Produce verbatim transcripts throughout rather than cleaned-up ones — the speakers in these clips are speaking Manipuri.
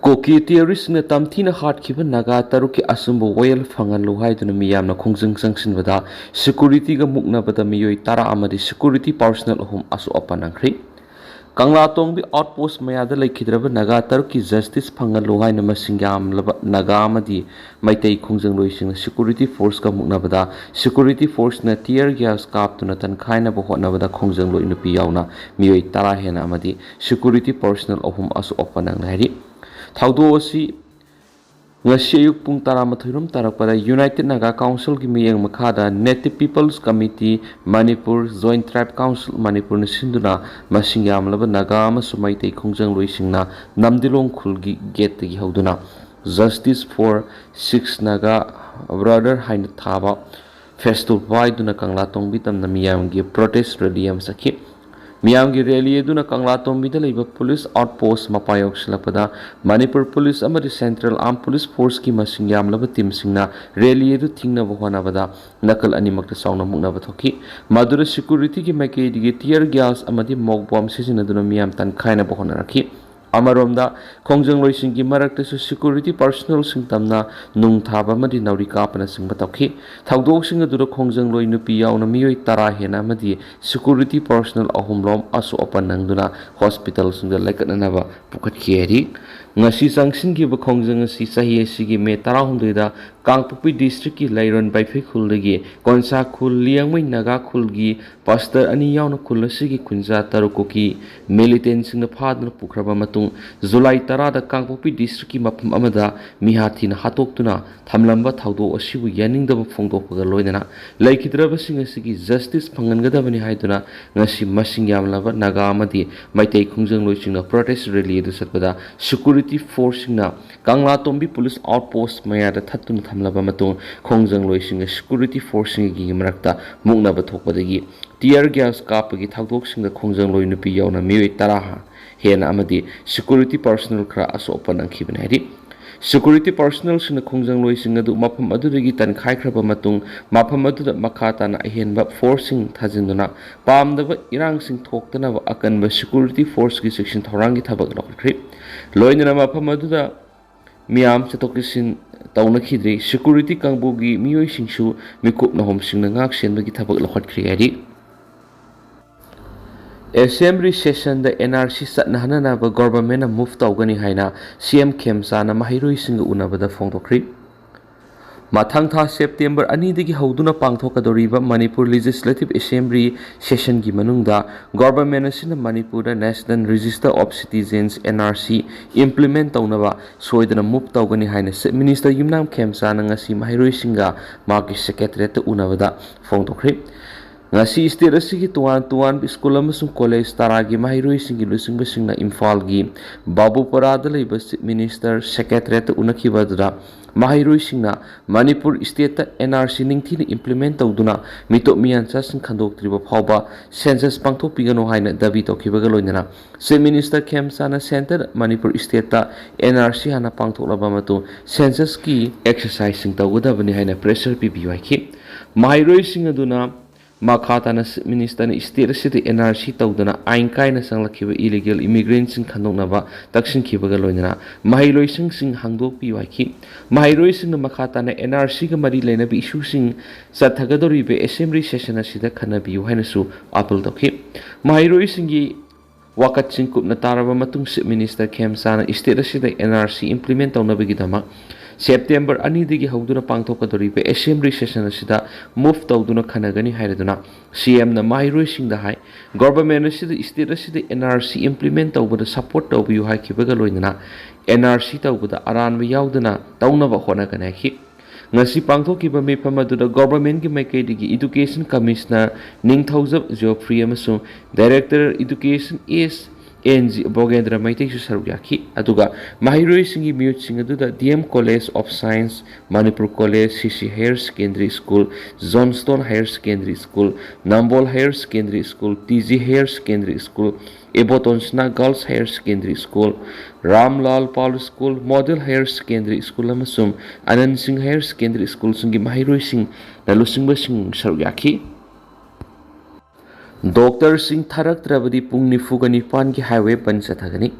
ꯀꯨꯀꯤ ꯇꯦꯔꯣꯔꯤꯁꯁꯤꯡꯅ ꯇꯝꯊꯤꯅ ꯍꯥꯠꯈꯤꯕ ꯅꯥꯒꯥ ꯇꯔꯨꯛꯀꯤ ꯑꯆꯨꯝꯕ ꯋꯥꯌꯦꯜ ꯐꯪꯍꯜꯂꯨ ꯍꯥꯏꯗꯨꯅ ꯃꯤꯌꯥꯝꯅ ꯈꯣꯡꯖꯪ ꯆꯪꯁꯤꯟꯕꯗ securityꯒ ꯃꯨꯛꯅꯕꯗ ꯃꯤꯑꯣꯏ ꯇꯔꯥ ꯑꯃꯗꯤ security personnel ꯑꯍꯨꯝ ꯑꯁꯣꯛ ꯑꯄꯟ ꯅꯪꯈ꯭ꯔꯤ꯫ ꯀꯪꯂꯥꯇꯣꯡꯕꯤ outpost ꯃꯌꯥꯗ ꯂꯩꯈꯤꯗ꯭ꯔꯕ ꯅꯥꯒꯥ ꯇꯔꯨꯛꯀꯤ justice ꯐꯪꯍꯜꯂꯨ ꯍꯥꯏꯅ ꯃꯁꯤꯡ ꯌꯥꯝꯂꯕ ꯅꯥꯒꯥ ꯑꯃꯗꯤ Meitei ꯈꯣꯡꯖꯪꯂꯣꯏꯁꯤꯡꯅ security forceꯀ ꯃꯨꯛꯅꯕꯗ security forceꯅ tear gas ꯀꯥꯞꯇꯨꯅ ꯇꯟꯈꯥꯏꯅꯕ ꯍꯣꯠꯅꯕꯗ ꯈꯣꯡꯖꯪꯂꯣꯏ ꯅꯨꯄꯤ ꯌꯥꯎꯅ ꯃꯤꯑꯣꯏ ꯇꯔꯥ ꯍꯦꯟꯅ ꯑꯃꯗꯤ security personnel ꯑꯍꯨꯝ ꯑꯁꯣꯛ ꯑꯄꯟ ꯅꯪꯂꯦ ꯍꯥꯏꯔꯤ꯫ ꯊꯧꯗꯣꯛ ꯑꯁꯤ ꯉꯁꯤ ꯑꯌꯨꯛ ꯄꯨꯡ ꯇꯔꯥꯃꯥꯊꯣꯏ ꯔꯣꯝ ꯇꯥꯔꯛꯄꯗ United Naga Councilꯒꯤ ꯃꯤꯠꯌꯦꯡ ꯃꯈꯥꯗ Native People's Committee Manipur, Joint Tribe Council ꯃꯅꯤꯄꯨꯔꯅ ꯁꯤꯟꯗꯨꯅ ꯃꯁꯤꯡ ꯌꯥꯝꯂꯕ ꯅꯥꯒꯥ ꯑꯃꯁꯨꯡ Meitei ꯈꯣꯡꯖꯪꯂꯣꯏꯁꯤꯡꯅ ꯅꯝꯗꯤꯂꯣꯡ ꯈꯨꯜꯒꯤ gateꯇꯒꯤ ꯍꯧꯗꯨꯅ Justice for Six Naga Brother ꯍꯥꯏꯅ ꯊꯥꯕ ꯐꯦꯁꯇꯨꯜ ꯄꯥꯏꯗꯨꯅ ꯀꯪꯂꯥꯇꯣꯡꯕꯤ ꯇꯝꯅ ꯃꯤꯌꯥꯝꯒꯤ protest rally ꯑꯃ ꯆꯠꯈꯤ꯫ ꯃꯤꯌꯥꯝꯒꯤ rally ꯑꯗꯨꯅ ꯀꯪꯂꯥꯇꯣꯡꯕꯤꯗ ꯂꯩꯕ police outpost ꯃꯄꯥ ꯌꯧꯁꯤꯜꯂꯛꯄꯗ ꯃꯅꯤꯄꯨꯔ police ꯑꯃꯗꯤ Central Armed Police Forceꯀꯤ ꯃꯁꯤꯡ ꯌꯥꯝꯂꯕ teamꯁꯤꯡꯅ rally ꯑꯗꯨ ꯊꯤꯡꯅꯕ ꯍꯣꯠꯅꯕꯗ ꯅꯥꯀꯜ ꯑꯅꯤꯃꯛꯇ ꯆꯥꯎꯅ ꯃꯨꯛꯅꯕ ꯊꯣꯛꯈꯤ꯫ ꯃꯗꯨꯗ securityꯒꯤ ꯃꯥꯏꯀꯩꯗꯒꯤ tear gas ꯑꯃꯗꯤ mock bomb ꯁꯤꯖꯤꯟꯅꯗꯨꯅ ꯃꯤꯌꯥꯝ ꯇꯟꯈꯥꯏꯅꯕ ꯍꯣꯠꯅꯔꯛꯈꯤ꯫ ꯑꯃꯔꯣꯝꯗ, ꯈꯣꯡꯖꯪꯂꯣꯏꯁꯤꯡꯒꯤ ꯃꯔꯛꯇꯁꯨ security personnelꯁꯤꯡ ꯇꯝꯅ ꯅꯨꯡ ꯊꯥꯕ ꯑꯃꯗꯤ ꯅꯥꯎꯔꯤ ꯀꯥꯞꯄꯅꯆꯤꯡꯕ ꯇꯧꯈꯤ꯫ ꯊꯧꯗꯣꯛꯁꯤꯡ ꯑꯗꯨꯗ ꯈꯣꯡꯖꯪꯂꯣꯏ ꯅꯨꯄꯤ ꯌꯥꯎꯅ ꯃꯤꯑꯣꯏ ꯇꯔꯥ ꯍꯦꯟꯅ ꯑꯃꯗꯤ security personnel ꯑꯍꯨꯝ ꯂꯣꯝ ꯑꯁꯣꯛ ꯑꯄꯟ ꯅꯪꯗꯨꯅ hospitalꯁꯤꯡꯗ ꯂꯥꯏꯀꯠꯅꯅꯕ ꯄꯨꯈꯠꯈꯤ ꯍꯥꯏꯔꯤ꯫ ꯉꯁꯤ ꯆꯪꯁꯤꯟꯈꯤꯕ ꯈꯣꯡꯖꯪ ꯑꯁꯤ ꯆꯍꯤ ꯑꯁꯤꯒꯤ ꯃꯦ ꯇꯔꯥꯍꯨꯝꯗꯣꯏꯗ ꯀꯥꯡꯄꯣꯛꯄꯤ districtꯀꯤ ꯂꯩꯔꯣꯟ ꯕꯩꯐꯩ ꯈꯨꯜꯗꯒꯤ ꯀꯣꯟꯁꯥ ꯈꯨꯜ ꯂꯤꯌꯥꯡꯃꯩ ꯅꯥꯒꯥ ꯈꯨꯜꯒꯤ pastor ꯑꯅꯤ ꯌꯥꯎꯅ ꯈꯨꯜ ꯑꯁꯤꯒꯤ ꯈꯨꯟꯖꯥ ꯇꯔꯨꯛ ꯀꯨꯀꯤ militantꯁꯤꯡꯅ ꯐꯥꯗꯨꯅ ꯄꯨꯈ꯭ꯔꯕ ꯃꯇꯨꯡ, ꯖꯨꯂꯥꯏ ꯇꯔꯥꯗ ꯀꯥꯡꯄꯣꯛꯄꯤ districtꯀꯤ ꯃꯐꯝ ꯑꯃꯗ ꯃꯤꯍꯥꯠ ꯊꯤꯅ ꯍꯥꯠꯇꯣꯛꯇꯨꯅ ꯊꯝꯂꯝꯕ ꯊꯧꯗꯣꯛ ꯑꯁꯤꯕꯨ ꯌꯥꯅꯤꯡꯗꯕ ꯐꯣꯡꯗꯣꯛꯄꯒ ꯂꯣꯏꯅꯅ ꯂꯩꯈꯤꯗ꯭ꯔꯕꯁꯤꯡ ꯑꯁꯤꯒꯤ justice ꯐꯪꯍꯟꯒꯗꯕꯅꯤ ꯍꯥꯏꯗꯨꯅ ꯉꯁꯤ ꯃꯁꯤꯡ ꯌꯥꯝꯂꯕ ꯅꯥꯒꯥ ꯑꯃꯗꯤ ꯃꯩꯇꯩ ꯈꯣꯡꯖꯪꯂꯣꯏꯁꯤꯡꯅ protest rally ꯑꯗꯨ ꯆꯠꯄꯗ security forceꯁꯤꯡꯅ ꯀꯪꯂꯥꯇꯣꯡꯕꯤ police outpost ꯃꯌꯥꯗ ꯊꯠꯇꯨꯅ ꯊꯝꯂꯕ ꯃꯇꯨꯡ, ꯈꯣꯡꯖꯪꯂꯣꯏꯁꯤꯡꯒ security forceꯁꯤꯡꯒꯤ ꯃꯔꯛꯇ ꯃꯨꯛꯅꯕ ꯊꯣꯛꯄꯗꯒꯤ tear gas ꯀꯥꯞꯄꯒꯤ ꯊꯧꯗꯣꯛꯁꯤꯡꯗ ꯈꯣꯡꯖꯪꯂꯣꯏ ꯅꯨꯄꯤ ꯌꯥꯎꯅ ꯃꯤꯑꯣꯏ ꯇꯔꯥ ꯍꯦꯟꯅ ꯑꯃꯗꯤ security personnel ꯈꯔ ꯑꯁꯣꯛ ꯑꯄꯟ ꯅꯪꯈꯤꯕꯅꯤ ꯍꯥꯏꯔꯤ꯫ Security personnelꯁꯤꯡꯅ ꯈꯣꯡꯖꯪꯂꯣꯏꯁꯤꯡ ꯑꯗꯨ ꯃꯐꯝ ꯑꯗꯨꯗꯒꯤ ꯇꯟꯈꯥꯏꯈ꯭ꯔꯕ ꯃꯇꯨꯡ, ꯃꯐꯝ ꯑꯗꯨꯗ ꯃꯈꯥ ꯇꯥꯅ ꯑꯍꯦꯟꯕ forceꯁꯤꯡ ꯊꯥꯖꯤꯟꯗꯨꯅ ꯄꯥꯝꯗꯕ ꯏꯔꯥꯡꯁꯤꯡ ꯊꯣꯛꯇꯅꯕ ꯑꯀꯟꯕ security forceꯀꯤ ꯆꯦꯛꯁꯤꯟ ꯊꯧꯔꯥꯡꯒꯤ ꯊꯕꯛ ꯂꯧꯈꯠꯈ꯭ꯔꯤ꯫ ꯂꯣꯏꯅꯅ ꯃꯐꯝ ꯑꯗꯨꯗ ꯃꯤꯌꯥꯝ ꯆꯠꯊꯣꯛ ꯆꯠꯁꯤꯟ ꯇꯧꯅꯈꯤꯗ꯭ꯔꯤ꯫ Security ꯀꯥꯡꯕꯨꯒꯤ ꯃꯤꯑꯣꯏꯁꯤꯡꯁꯨ ꯃꯤꯀꯨꯞ ꯅꯍꯨꯝꯁꯤꯡꯅ ꯉꯥꯛ ꯁꯦꯟꯕꯒꯤ ꯊꯕꯛ ꯂꯧꯈꯠꯈ꯭ꯔꯤ ꯍꯥꯏꯔꯤ꯫ Assembly sessionꯗ NRC ꯆꯠꯅꯍꯟꯅꯅꯕ governmentꯅ move ꯇꯧꯒꯅꯤ ꯍꯥꯏꯅ CM ꯈꯦꯝꯆꯥꯅ ꯃꯍꯩꯔꯣꯏꯁꯤꯡꯒ ꯎꯅꯕꯗ ꯐꯣꯡꯗꯣꯛꯈ꯭ꯔꯤ꯫ ꯃꯊꯪ ꯊꯥ September ꯑꯅꯤꯗꯒꯤ ꯍꯧꯗꯨꯅ ꯄꯥꯡꯊꯣꯛꯀꯗꯧꯔꯤꯕ ꯃꯅꯤꯄꯨꯔ Legislative Assembly sessionꯒꯤ ꯃꯅꯨꯡꯗ government ꯑꯁꯤꯅ ꯃꯅꯤꯄꯨꯔꯗ National Register of Citizens, NRC, implement ꯇꯧꯅꯕ ꯁꯣꯏꯗꯅ move ꯇꯧꯒꯅꯤ ꯍꯥꯏꯅ Chief Minister ꯌꯨꯝꯅꯥꯝ ꯈꯦꯝꯆꯥꯅ ꯉꯁꯤ ꯃꯍꯩꯔꯣꯏꯁꯤꯡꯒ ꯃꯍꯥꯛꯀꯤ secretariatꯇ ꯎꯅꯕꯗ ꯐꯣꯡꯗꯣꯛꯈ꯭ꯔꯤ꯫ ꯉꯁꯤ state ꯑꯁꯤꯒꯤ ꯇꯣꯉꯥꯟ ꯇꯣꯉꯥꯟꯕ school ꯑꯃꯁꯨꯡ college ꯇꯔꯥꯒꯤ ꯃꯍꯩꯔꯣꯏꯁꯤꯡꯒꯤ ꯂꯨꯆꯤꯡꯕꯁꯤꯡꯅ ꯏꯝꯐꯥꯜꯒꯤ ꯕꯥꯕꯨꯄꯔꯥꯗ ꯂꯩꯕ Chief Minister secretariatꯇ ꯎꯅꯈꯤꯕ ꯑꯗꯨꯗ ꯃꯍꯩꯔꯣꯏꯁꯤꯡꯅ ꯃꯅꯤꯄꯨꯔ stateꯇ NRC ꯅꯤꯡꯊꯤꯅ implement ꯇꯧꯗꯨꯅ ꯃꯤꯇꯣꯞ ꯃꯤꯌꯥꯟꯆꯥꯁꯤꯡ ꯈꯟꯗꯣꯛꯇ꯭ꯔꯤꯕ ꯐꯥꯎꯕ census ꯄꯥꯡꯊꯣꯛꯄꯤꯒꯅꯨ ꯍꯥꯏꯅ ꯗꯥꯕꯤ ꯇꯧꯈꯤꯕꯒ ꯂꯣꯏꯅꯅ Chief Minister ꯈꯦꯝꯆꯥꯅ centre Manipur stateꯇ NRC ꯍꯥꯟꯅ ꯄꯥꯡꯊꯣꯛꯂꯕ ꯃꯇꯨꯡ censusꯀꯤ exerciseꯁꯤꯡ ꯇꯧꯒꯗꯕꯅꯤ ꯍꯥꯏꯅ pressure ꯄꯤꯕꯤꯌꯨ ꯍꯥꯏꯈꯤ꯫ ꯃꯍꯩꯔꯣꯏꯁꯤꯡ ꯑꯗꯨꯅ ꯃꯈꯥ ꯇꯥꯅ Chief Ministerꯅ state ꯑꯁꯤꯗ NRC ꯇꯧꯗꯅ ꯑꯥꯏꯟ ꯀꯥꯏꯅ ꯆꯪꯂꯛꯈꯤꯕ illegal immigrantꯁꯤꯡ ꯈꯟꯗꯣꯛꯅꯕ ꯇꯛꯁꯤꯟꯈꯤꯕꯒ ꯂꯣꯏꯅꯅ ꯃꯍꯩꯂꯣꯏꯁꯪꯁꯤꯡ ꯍꯥꯡꯗꯣꯛꯄꯤꯌꯨ ꯍꯥꯏꯈꯤ꯫ ꯃꯍꯩꯔꯣꯏꯁꯤꯡꯅ ꯃꯈꯥ ꯇꯥꯅ NRCꯒ ꯃꯔꯤ ꯂꯩꯅꯕ issueꯁꯤꯡ ꯆꯠꯊꯒꯗꯧꯔꯤꯕ assembly session ꯑꯁꯤꯗ ꯈꯟꯅꯕꯤꯌꯨ ꯍꯥꯏꯅꯁꯨ appeal ꯇꯧꯈꯤ꯫ ꯃꯍꯩꯔꯣꯏꯁꯤꯡꯒꯤ ꯋꯥꯀꯠꯁꯤꯡ ꯀꯨꯞꯅ ꯇꯥꯔꯕ ꯃꯇꯨꯡ Chief Minister ꯈꯦꯝꯆꯥꯅ state ꯑꯁꯤꯗ NRC implement ꯇꯧꯅꯕꯒꯤꯗꯃꯛ September ꯑꯅꯤꯗꯒꯤ ꯍꯧꯗꯨꯅ ꯄꯥꯡꯊꯣꯛꯀꯗꯧꯔꯤꯕ assembly session ꯑꯁꯤꯗ move ꯇꯧꯗꯨꯅ ꯈꯟꯅꯒꯅꯤ ꯍꯥꯏꯔꯗꯨꯅ CMꯅ ꯃꯍꯩꯔꯣꯏꯁꯤꯡꯗ ꯍꯥꯏ꯫ Government ꯑꯁꯤꯗ state ꯑꯁꯤꯗ NRC implement ꯇꯧꯕꯗ support ꯇꯧꯕꯤꯌꯨ ꯍꯥꯏꯈꯤꯕꯒ ꯂꯣꯏꯅꯅ NRC ꯇꯧꯕꯗ ꯑꯔꯥꯟꯕ ꯌꯥꯎꯗꯅ ꯇꯧꯅꯕ ꯍꯣꯠꯅꯒꯅꯤ ꯍꯥꯏꯈꯤ꯫ ꯉꯁꯤ ꯄꯥꯡꯊꯣꯛꯈꯤꯕ ꯃꯤꯐꯝ ꯑꯗꯨꯗ governmentꯀꯤ ꯃꯥꯏꯀꯩꯗꯒꯤ Education Commissioner ꯅꯤꯡꯊꯧꯖꯝ ꯖꯣꯐ꯭ꯔꯤ ꯑꯃꯁꯨꯡ Director Education S N G Bogendra ꯃꯩꯇꯩꯁꯨ ꯁꯔꯨꯛ ꯌꯥꯈꯤ꯫ ꯑꯗꯨꯒ ꯃꯍꯩꯔꯣꯏꯁꯤꯡꯒꯤ ꯃꯤꯍꯨꯠꯁꯤꯡ ꯑꯗꯨꯗ D M College of Science, Manipur College, C ꯁꯤ Higher Secondary School, Johnstone Higher Secondary School, Nambol Higher Secondary School, T G Higher Secondary School, Abotonsina Girls Higher Secondary School, Ramlal Pal School, Model Higher Secondary School ꯑꯃꯁꯨꯡ ꯑꯅꯟ ꯁꯤꯡ Higher Secondary Schoolꯁꯤꯡꯒꯤ ꯃꯍꯩꯔꯣꯏꯁꯤꯡꯅ ꯂꯨꯆꯤꯡꯕꯁꯤꯡ ꯁꯔꯨꯛ ꯌꯥꯈꯤ꯫ ꯗꯣꯛꯇꯔꯁꯤꯡ ꯊꯥꯔꯛꯇ꯭ꯔꯕꯗꯤ ꯄꯨꯡ ꯅꯤꯐꯨꯒ ꯅꯤꯄꯥꯟꯒꯤ highway ꯕꯟ ꯆꯠꯊꯒꯅꯤ꯫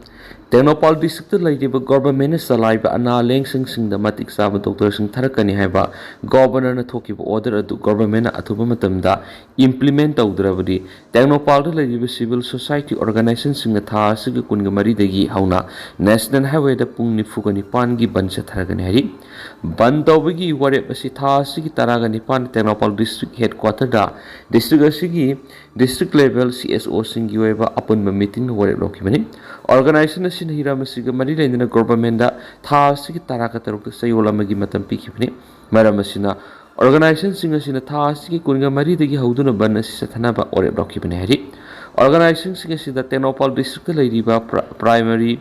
ꯇꯦꯡꯅꯧꯄꯥꯜ districtꯇ ꯂꯩꯔꯤꯕ governmentꯅ ꯆꯂꯥꯏꯕ ꯑꯅꯥ ꯂꯥꯌꯦꯡꯁꯪꯁꯤꯡꯗ ꯃꯇꯤꯛ ꯆꯥꯕ ꯗꯣꯛꯇꯔꯁꯤꯡ ꯊꯥꯔꯛꯀꯅꯤ ꯍꯥꯏꯕ governorꯅ ꯊꯣꯛꯈꯤꯕ order ꯑꯗꯨ governmentꯅ ꯑꯊꯨꯕ ꯃꯇꯝꯗ implement ꯇꯧꯗ꯭ꯔꯕꯗꯤ ꯇꯦꯡꯅꯧꯄꯥꯜꯗ ꯂꯩꯔꯤꯕ civil society organizationꯁꯤꯡꯅ ꯊꯥ ꯑꯁꯤꯒꯤ ꯀꯨꯟꯒ ꯃꯔꯤꯗꯒꯤ ꯍꯧꯅ National Highwayꯗ ꯄꯨꯡ ꯅꯤꯐꯨꯒ ꯅꯤꯄꯥꯟꯒꯤ ꯕꯟ ꯆꯠꯊꯔꯒꯅꯤ ꯍꯥꯏꯔꯤ꯫ ꯕꯟ ꯇꯧꯕꯒꯤ ꯋꯥꯔꯦꯞ ꯑꯁꯤ ꯊꯥ ꯑꯁꯤꯒꯤ ꯇꯔꯥꯒ ꯅꯤꯄꯥꯟ ꯇꯦꯡꯅꯧꯄꯥꯜ district headquarterꯗ district ꯑꯁꯤꯒꯤ district level C S Oꯁꯤꯡꯒꯤ ꯑꯣꯏꯕ ꯑꯄꯨꯟꯕ meetingꯅ ꯋꯥꯔꯦꯞ ꯂꯧꯈꯤꯕꯅꯤ꯫ Organization ꯑꯁꯤꯅ ꯍꯤꯔꯝ ꯑꯁꯤꯒ ꯃꯔꯤ ꯂꯩꯅꯅ governmentꯗ ꯊꯥ ꯑꯁꯤꯒꯤ ꯇꯔꯥꯒ ꯇꯔꯨꯛꯇ ꯆꯌꯣꯜ ꯑꯃꯒꯤ ꯃꯇꯝ ꯄꯤꯈꯤꯕꯅꯤ꯫ ꯃꯔꯝ ꯑꯁꯤꯅ organizationꯁꯤꯡ ꯑꯁꯤꯅ ꯊꯥ ꯑꯁꯤꯒꯤ ꯀꯨꯟꯒ ꯃꯔꯤꯗꯒꯤ ꯍꯧꯗꯨꯅ ꯕꯟ ꯑꯁꯤ ꯆꯠꯊꯅꯕ ꯋꯥꯔꯦꯞ ꯂꯧꯈꯤꯕꯅꯤ ꯍꯥꯏꯔꯤ꯫ Organizationꯁꯤꯡ ꯑꯁꯤꯗ ꯇꯦꯡꯅꯧꯄꯥꯜ districtꯇ ꯂꯩꯔꯤꯕ pri-, primary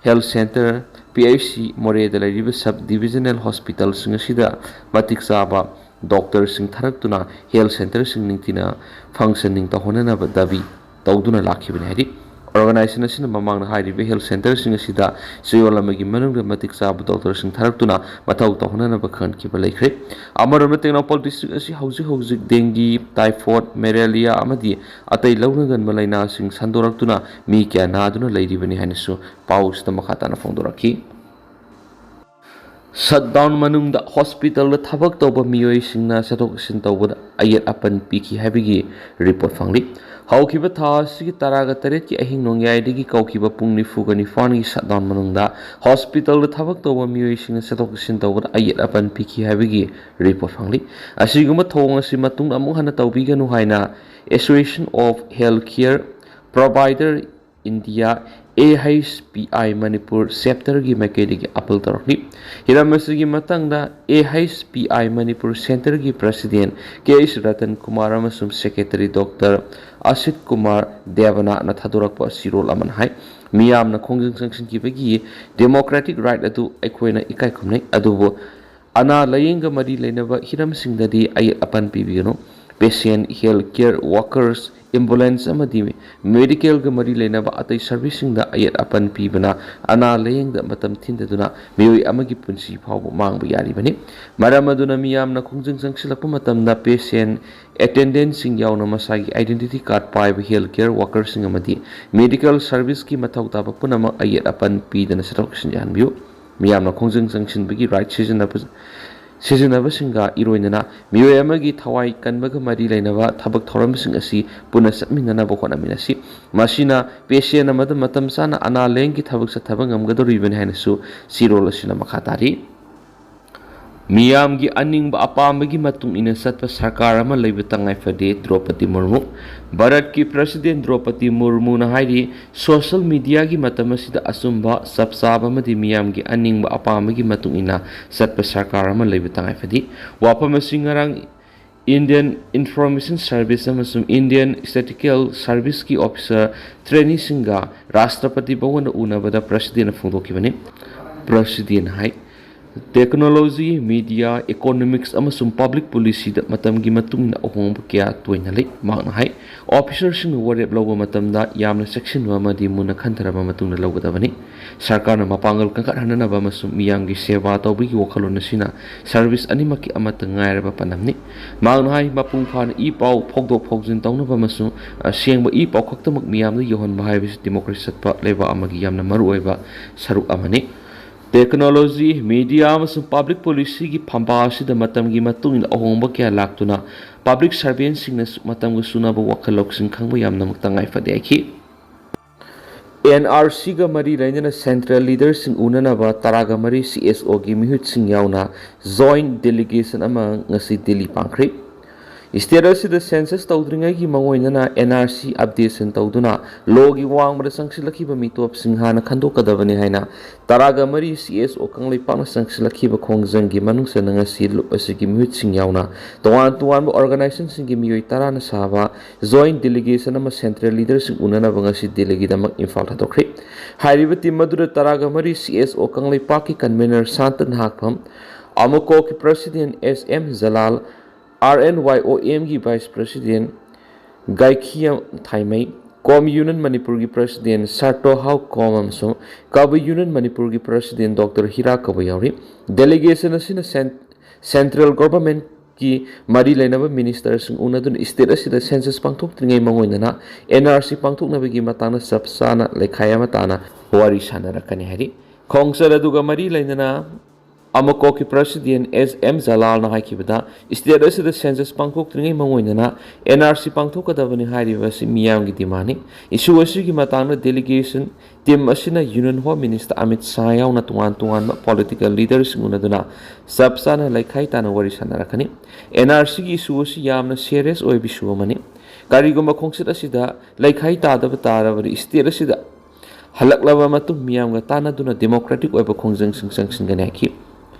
health centre, P H C, ꯃꯣꯔꯦꯗ ꯂꯩꯔꯤꯕ sub divisional hospitalꯁꯤꯡ ꯑꯁꯤꯗ ꯃꯇꯤꯛ ꯆꯥꯕ ꯗꯣꯛꯇꯔꯁꯤꯡ ꯊꯥꯔꯛꯇꯨꯅ health centreꯁꯤꯡ ꯅꯤꯡꯊꯤꯅ functioning ꯇꯧꯍꯟꯅꯅꯕ ꯗꯥꯕꯤ ꯇꯧꯗꯨꯅ ꯂꯥꯛꯈꯤꯕꯅꯤ ꯍꯥꯏꯔꯤ꯫ Organization ꯑꯁꯤꯅ ꯃꯃꯥꯡꯗ ꯍꯥꯏꯔꯤꯕ health centreꯁꯤꯡ ꯑꯁꯤꯗ ꯆꯌꯣꯜ ꯑꯃꯒꯤ ꯃꯅꯨꯡꯗ ꯃꯇꯤꯛ ꯆꯥꯕ ꯗꯣꯛꯇꯔꯁꯤꯡ ꯊꯥꯔꯛꯇꯨꯅ ꯃꯊꯧ ꯇꯧꯍꯟꯅꯅꯕ ꯈꯪꯍꯟꯈꯤꯕ ꯂꯩꯈ꯭ꯔꯦ꯫ ꯑꯃꯔꯣꯝꯗ ꯇꯦꯡꯅꯧꯄꯥꯜ district ꯑꯁꯤ ꯍꯧꯖꯤꯛ ꯍꯧꯖꯤꯛ dengue, typhoid, malaria ꯑꯃꯗꯤ ꯑꯇꯩ ꯂꯧꯅꯒꯟꯕ ꯂꯥꯏꯅꯥꯁꯤꯡ ꯁꯟꯗꯣꯔꯛꯇꯨꯅ ꯃꯤ ꯀꯌꯥ ꯅꯥꯗꯨꯅ ꯂꯩꯔꯤꯕꯅꯤ ꯍꯥꯏꯅꯁꯨ ꯄꯥꯎꯁꯤꯗ ꯃꯈꯥ ꯇꯥꯅ ꯐꯣꯡꯗꯣꯔꯛꯈꯤ꯫ Shutdown ꯃꯅꯨꯡꯗ hospitalꯗ ꯊꯕꯛ ꯇꯧꯕ ꯃꯤꯑꯣꯏꯁꯤꯡꯅ ꯆꯠꯊꯣꯛ ꯆꯠꯁꯤꯟ ꯇꯧꯕꯗ ꯑꯌꯦꯠ ꯑꯄꯟ ꯄꯤꯈꯤ ꯍꯥꯏꯕꯒꯤ report ꯐꯪꯂꯤ꯫ ꯍꯧꯈꯤꯕ ꯊꯥ ꯑꯁꯤꯒꯤ ꯇꯔꯥꯒ ꯇꯔꯦꯠꯀꯤ ꯑꯍꯤꯡ ꯅꯣꯡꯌꯥꯏꯗꯒꯤ ꯀꯧꯈꯤꯕ ꯄꯨꯡ ꯅꯤꯐꯨꯒ ꯅꯤꯄꯥꯟꯒꯤ shutdown ꯃꯅꯨꯡꯗ hospitalꯗ ꯊꯕꯛ ꯇꯧꯕ ꯃꯤꯑꯣꯏꯁꯤꯡꯅ ꯆꯠꯊꯣꯛ ꯆꯠꯁꯤꯟ ꯇꯧꯕꯗ ꯑꯌꯦꯠ ꯑꯄꯟ ꯄꯤꯈꯤ ꯍꯥꯏꯕꯒꯤ report ꯐꯪꯂꯤ꯫ ꯑꯁꯤꯒꯨꯝꯕ ꯊꯧꯑꯣꯡ ꯑꯁꯤ ꯃꯇꯨꯡꯗ ꯑꯃꯨꯛ ꯍꯟꯅ ꯇꯧꯕꯤꯒꯅꯨ ꯍꯥꯏꯅ Association of Healthcare Provider India, AHPI Manipur Chapterꯒꯤ ꯃꯥꯏꯀꯩꯗꯒꯤ ꯑꯥꯄꯤꯜ ꯇꯧꯔꯛꯂꯤ꯫ ꯍꯤꯔꯝ ꯑꯁꯤꯒꯤ ꯃꯇꯥꯡꯗ AHPI Manipur Centreꯒꯤ President K H Ratan Kumar ꯑꯃꯁꯨꯡ Secretary Doctor Asit Kumar Devanatna ꯊꯥꯗꯣꯔꯛꯄ ꯆꯦꯔꯣꯜ ꯑꯃꯅ ꯍꯥꯏ, ꯃꯤꯌꯥꯝꯅ ꯈꯣꯡꯖꯪ ꯆꯪꯁꯤꯟꯈꯤꯕꯒꯤ democratic right ꯑꯗꯨ ꯑꯩꯈꯣꯏꯅ ꯏꯀꯥꯏ ꯈꯨꯝꯅꯩ, ꯑꯗꯨꯕꯨ ꯑꯅꯥ ꯂꯥꯌꯦꯡꯒ ꯃꯔꯤ ꯂꯩꯅꯕ ꯍꯤꯔꯝꯁꯤꯡꯗꯗꯤ ꯑꯌꯦꯠ ꯑꯄꯟ ꯄꯤꯕꯤꯒꯅꯨ꯫ Patient, health care workers, ambulance ꯑꯃꯗꯤ medicalꯒ ꯃꯔꯤ ꯂꯩꯅꯕ ꯑꯇꯩ serviceꯁꯤꯡꯗ ꯑꯌꯦꯠ ꯑꯄꯟ ꯄꯤꯕꯅ ꯑꯅꯥ ꯂꯥꯌꯦꯡꯗ ꯃꯇꯝ ꯊꯤꯟꯗꯗꯨꯅ ꯃꯤꯑꯣꯏ ꯑꯃꯒꯤ ꯄꯨꯟꯁꯤ ꯐꯥꯎꯕ ꯃꯥꯡꯕ ꯌꯥꯔꯤꯕꯅꯤ꯫ ꯃꯔꯝ ꯑꯗꯨꯅ ꯃꯤꯌꯥꯝꯅ ꯈꯣꯡꯖꯪ ꯆꯪꯁꯤꯜꯂꯛꯄ ꯃꯇꯝꯗ patient, attendantꯁꯤꯡ ꯌꯥꯎꯅ ꯃꯁꯥꯒꯤ identity card ꯄꯥꯏꯕ health care workerꯁꯤꯡ ꯑꯃꯗꯤ medical serviceꯀꯤ ꯃꯊꯧ ꯇꯥꯕ ꯄꯨꯝꯅꯃꯛ ꯑꯌꯦꯠ ꯑꯄꯟ ꯄꯤꯗꯅ ꯆꯠꯊꯣꯛ ꯆꯠꯁꯤꯟ ꯌꯥꯍꯟꯕꯤꯌꯨ꯫ ꯃꯤꯌꯥꯝꯅ ꯈꯣꯡꯖꯪ ꯆꯪꯁꯤꯟꯕꯒꯤ right ꯁꯤꯖꯤꯟꯅꯕ, ꯁꯤꯖꯤꯟꯅꯕꯁꯤꯡꯒ ꯏꯔꯣꯏꯅꯅ ꯃꯤꯑꯣꯏ ꯑꯃꯒꯤ ꯊꯋꯥꯏ ꯀꯟꯕꯒ ꯃꯔꯤ ꯂꯩꯅꯕ ꯊꯕꯛ ꯊꯧꯔꯝꯁꯤꯡ ꯑꯁꯤ ꯄꯨꯟꯅ ꯆꯠꯃꯤꯟꯅꯅꯕ ꯍꯣꯠꯅꯃꯤꯟꯅꯁꯤ꯫ ꯃꯁꯤꯅ patient ꯑꯃꯗ ꯃꯇꯝ ꯆꯥꯅ ꯑꯅꯥ ꯂꯥꯌꯦꯡꯒꯤ ꯊꯕꯛ ꯆꯠꯊꯕ ꯉꯝꯒꯗꯧꯔꯤꯕꯅꯤ ꯍꯥꯏꯅꯁꯨ ꯆꯦꯔꯣꯜ ꯑꯁꯤꯅ ꯃꯈꯥ ꯇꯥꯔꯤ꯫ ꯃꯤꯌꯥꯝꯒꯤ ꯑꯅꯤꯡꯕ ꯑꯄꯥꯝꯕꯒꯤ ꯃꯇꯨꯡ ꯏꯟꯅ ꯆꯠꯄ ꯁꯔꯀꯥꯔ ꯑꯃ ꯂꯩꯕ ꯇꯉꯥꯏ ꯐꯗꯦ, ꯗ꯭ꯔꯧꯄꯗꯤ ꯃꯨꯔꯃꯨ꯫ ꯚꯥꯔꯠꯀꯤ President ꯗ꯭ꯔꯧꯄꯗꯤ ꯃꯨꯔꯃꯨꯅ ꯍꯥꯏꯔꯤ, social mediaꯒꯤ ꯃꯇꯝ ꯑꯁꯤꯗ ꯑꯆꯨꯝꯕ, ꯆꯞ ꯆꯥꯕ ꯑꯃꯗꯤ ꯃꯤꯌꯥꯝꯒꯤ ꯑꯅꯤꯡꯕ ꯑꯄꯥꯝꯕꯒꯤ ꯃꯇꯨꯡ ꯏꯟꯅ ꯆꯠꯄ ꯁꯔꯀꯥꯔ ꯑꯃ ꯂꯩꯕ ꯇꯉꯥꯏ ꯐꯗꯦ꯫ ꯋꯥꯐꯝ ꯑꯁꯤ ꯉꯔꯥꯡ Indian Information Service ꯑꯃꯁꯨꯡ Indian Statistical Serviceꯀꯤ officer traineeꯁꯤꯡꯒ ꯔꯥꯁꯇ꯭ꯔꯄꯇꯤ ꯚꯋꯟꯗ ꯎꯅꯕꯗ Presidentꯅ ꯐꯣꯡꯗꯣꯛꯈꯤꯕꯅꯤ꯫ Presidentꯅ ꯍꯥꯏ, technology, media, economics ꯑꯃꯁꯨꯡ public policyꯗ ꯃꯇꯝꯒꯤ ꯃꯇꯨꯡ ꯏꯟꯅ ꯑꯍꯣꯡꯕ ꯀꯌꯥ ꯇꯣꯏꯅ ꯂꯩ꯫ ꯃꯍꯥꯛꯅ ꯍꯥꯏ, officerꯁꯤꯡꯅ ꯋꯥꯔꯦꯞ ꯂꯧꯕ ꯃꯇꯝꯗ ꯌꯥꯝꯅ ꯆꯦꯛꯁꯤꯟꯕ ꯑꯃꯗꯤ ꯃꯨꯟꯅ ꯈꯟꯊꯔꯕ ꯃꯇꯨꯡꯗ ꯂꯧꯒꯗꯕꯅꯤ꯫ ꯁꯔꯀꯥꯔꯅ ꯃꯄꯥꯡꯒꯜ ꯀꯟꯈꯠꯍꯟꯅꯅꯕ ꯑꯃꯁꯨꯡ ꯃꯤꯌꯥꯝꯒꯤ ꯁꯦꯕꯥ ꯇꯧꯕꯒꯤ ꯋꯥꯈꯜꯂꯣꯟ ꯑꯁꯤꯅ service ꯑꯅꯤꯃꯛꯀꯤ ꯑꯃꯠꯇ ꯉꯥꯏꯔꯕ ꯄꯥꯟꯗꯝꯅꯤ꯫ ꯃꯍꯥꯛꯅ ꯍꯥꯏ, ꯃꯄꯨꯡ ꯐꯥꯅ ꯏ ꯄꯥꯎ ꯐꯥꯎꯗꯣꯛ ꯐꯥꯎꯖꯤꯟ ꯇꯧꯅꯕ ꯑꯃꯁꯨꯡ ꯑꯁꯦꯡꯕ ꯏ ꯄꯥꯎ ꯈꯛꯇꯃꯛ ꯃꯤꯌꯥꯝꯗ ꯌꯧꯍꯟꯕ ꯍꯥꯏꯕꯁꯤ democracy ꯆꯠꯄ ꯂꯩꯕꯥꯛ ꯑꯃꯒꯤ ꯌꯥꯝꯅ ꯃꯔꯨꯑꯣꯏꯕ ꯁꯔꯨꯛ ꯑꯃꯅꯤ꯫ Technology, media ꯑꯃꯁꯨꯡ public policyꯒꯤ ꯐꯝꯕꯥꯜ ꯑꯁꯤꯗ ꯃꯇꯝꯒꯤ ꯃꯇꯨꯡ ꯏꯟꯅ ꯑꯍꯣꯡꯕ ꯀꯌꯥ ꯂꯥꯛꯇꯨꯅ public servantꯁꯤꯡꯅꯁꯨ ꯃꯇꯝꯒ ꯆꯨꯅꯕ ꯋꯥꯈꯜ ꯂꯧꯁꯤꯡ ꯈꯪꯕ ꯌꯥꯝꯅꯃꯛ ꯇꯉꯥꯏ ꯐꯗꯦ ꯍꯥꯏꯈꯤ꯫ NRCꯒ ꯃꯔꯤ ꯂꯩꯅꯅ central leaderꯁꯤꯡ ꯎꯅꯅꯕ ꯇꯔꯥꯒ ꯃꯔꯤ CSOꯒꯤ ꯃꯤꯍꯨꯠꯁꯤꯡ ꯌꯥꯎꯅ joint delegation ꯑꯃ ꯉꯁꯤ ꯗꯤꯜꯂꯤ ꯄꯥꯡꯈ꯭ꯔꯦ꯫ ꯁ꯭ꯇꯦꯠ ꯑꯁꯤꯗ ꯁꯦꯟꯁꯁ ꯇꯧꯗ꯭ꯔꯤꯉꯩꯒꯤ ꯃꯉꯣꯏꯅꯅ ꯑꯦꯟ ꯑꯥꯔ ꯁꯤ ꯑꯞꯗꯦꯁꯟ ꯇꯧꯗꯨꯅ ꯂꯣꯒꯤ ꯋꯥꯡꯃꯗ ꯆꯪꯁꯤꯜꯂꯛꯈꯤꯕ ꯃꯤꯇꯣꯞꯁꯤꯡ ꯍꯥꯟꯅ ꯈꯟꯗꯣꯛꯀꯗꯕꯅꯤ ꯍꯥꯏꯅ ꯇꯔꯥꯒ ꯃꯔꯤ ꯁꯤ ꯑꯦꯁ ꯑꯣ ꯀꯪꯂꯩꯄꯥꯛꯅ ꯆꯪꯁꯤꯜꯂꯛꯈꯤꯕ ꯈꯣꯡꯖꯪꯒꯤ ꯃꯅꯨꯡ ꯆꯟꯅ ꯉꯁꯤ ꯂꯨꯞ ꯑꯁꯤꯒꯤ ꯃꯤꯍꯨꯠꯁꯤꯡ ꯌꯥꯎꯅ ꯇꯣꯉꯥꯟ ꯇꯣꯉꯥꯟꯕ ꯑꯣꯔꯒꯅꯥꯏꯖꯦꯁꯟꯁꯤꯡꯒꯤ ꯃꯤꯑꯣꯏ ꯇꯔꯥꯅ ꯁꯥꯕ ꯖꯣꯏꯟꯠ ꯗꯦꯂꯤꯒꯦꯁꯟ ꯑꯃ ꯁꯦꯟꯇ꯭ꯔꯦꯜ ꯂꯤꯗꯔꯁꯤꯡ ꯎꯅꯅꯕ ꯉꯁꯤ ꯗꯦꯜꯂꯤꯒꯤꯗꯃꯛ ꯏꯝꯐꯥꯜ ꯊꯥꯗꯣꯛꯈ꯭ꯔꯤ꯫ ꯍꯥꯏꯔꯤꯕ ꯇꯤꯝ ꯑꯗꯨꯗ ꯇꯔꯥꯒ ꯃꯔꯤ ꯁꯤ ꯑꯦꯁ ꯑꯣ ꯀꯪꯂꯩꯄꯥꯛꯀꯤ ꯀꯟꯚꯦꯅꯔ ꯁꯥꯟꯇ ꯅꯍꯥꯛꯐꯝ, ꯑꯃꯀꯣꯛꯀꯤ president S M Jalal, R N Y O ꯑꯦꯝꯒꯤ vice president Gaikhiyam Thaimei, Kom union ꯃꯅꯤꯄꯨꯔꯒꯤ ꯄ꯭ꯔꯁꯤꯗꯦꯟ ꯁꯥꯔꯇꯣ ꯍꯥꯎ ꯀꯣꯝ ꯑꯃꯁꯨꯡ ꯀꯕꯨꯏ ꯌꯨꯅꯤꯌꯟ ꯃꯅꯤꯄꯨꯔꯒꯤ ꯄ꯭ꯔꯁꯤꯗꯦꯟ ꯗꯣꯛꯇꯔ ꯍꯤꯔꯥ ꯀꯕꯨꯏ ꯌꯥꯎꯔꯤ꯫ ꯗꯦꯂꯤꯒꯦꯁꯟ ꯑꯁꯤꯅ ꯁꯦꯟ-, ꯁꯦꯟꯇ꯭ꯔꯦꯜ ꯒꯣꯚꯔꯟꯃꯦꯟꯠꯀꯤ ꯃꯔꯤ ꯂꯩꯅꯕ ꯃꯤꯅꯤꯁꯇꯔꯁꯤꯡ ꯎꯅꯗꯨꯅ ꯁ꯭ꯇꯦꯠ ꯑꯁꯤꯗ ꯁꯦꯟꯁꯁ ꯄꯥꯡꯊꯣꯛꯇ꯭ꯔꯤꯉꯩ ꯃꯉꯣꯏꯗꯅ ꯑꯦꯟ ꯑꯥꯔ ꯁꯤ ꯄꯥꯡꯊꯣꯛꯅꯕꯒꯤ ꯃꯇꯥꯡꯗ ꯆꯞ ꯆꯥꯅ ꯂꯩꯈꯥꯏ ꯑꯃ ꯇꯥꯅ ꯋꯥꯔꯤ ꯁꯥꯟꯅꯔꯛꯀꯅꯤ ꯍꯥꯏꯔꯤ꯫ ꯈꯣꯡꯆꯠ ꯑꯗꯨꯒ ꯃꯔꯤ ꯂꯩꯅꯅ ꯑꯃꯀꯣꯛꯀꯤ ꯄ꯭ꯔꯁꯤꯗꯦꯟ ꯑꯦꯁ ꯑꯦꯝ ꯖꯂꯥꯜꯅ ꯍꯥꯏꯈꯤꯕꯗ, ꯁ꯭ꯇꯦꯠ ꯑꯁꯤꯗ ꯁꯦꯟꯁꯁ ꯄꯥꯡꯊꯣꯛꯇ꯭ꯔꯤꯉꯩ ꯃꯉꯣꯏꯗꯅ ꯑꯦꯟ ꯑꯥꯔ ꯁꯤ ꯄꯥꯡꯊꯣꯛꯀꯗꯕꯅꯤ ꯍꯥꯏꯔꯤꯕ ꯑꯁꯤ ꯃꯤꯌꯥꯝꯒꯤ ꯗꯤꯃꯥꯟꯅꯤ꯫ ꯏꯁꯨ ꯑꯁꯤꯒꯤ ꯃꯇꯥꯡꯗ ꯗꯦꯂꯤꯒꯦꯁꯟ ꯇꯤꯝ ꯑꯁꯤꯅ union home minister Amit Shah ꯌꯥꯎꯅ ꯇꯣꯉꯥꯟ ꯇꯣꯉꯥꯟꯕ ꯄꯣꯂꯤꯇꯤꯀꯦꯜ ꯂꯤꯗꯔꯁꯤꯡ ꯎꯅꯗꯨꯅ ꯆꯞ ꯆꯥꯅ ꯂꯩꯈꯥꯏ ꯇꯥꯅ ꯋꯥꯔꯤ ꯁꯥꯟꯅꯔꯛꯀꯅꯤ꯫ ꯑꯦꯟ ꯑꯥꯔ ꯁꯤꯒꯤ ꯏꯁꯨ ꯑꯁꯤ ꯌꯥꯝꯅ ꯁꯤꯔꯤꯌꯁ ꯑꯣꯏꯕ ꯏꯁꯨ ꯑꯃꯅꯤ꯫ ꯀꯔꯤꯒꯨꯝꯕ ꯈꯣꯡꯆꯠ ꯑꯁꯤꯗ ꯂꯩꯈꯥꯏ ꯇꯥꯗꯕ ꯇꯥꯔꯕꯗꯤ ꯁ꯭ꯇꯦꯠ ꯑꯁꯤꯗ ꯍꯜꯂꯛꯂꯕ ꯃꯇꯨꯡ ꯃꯤꯌꯥꯝꯒ ꯇꯥꯟꯅꯗꯨꯅ ꯗꯦꯃꯣꯀ꯭ꯔꯦꯇꯤꯛ ꯑꯣꯏꯕ ꯈꯣꯡꯖꯪꯁꯤꯡ ꯆꯪꯁꯤꯟꯒꯅꯤ ꯍꯥꯏꯈꯤ꯫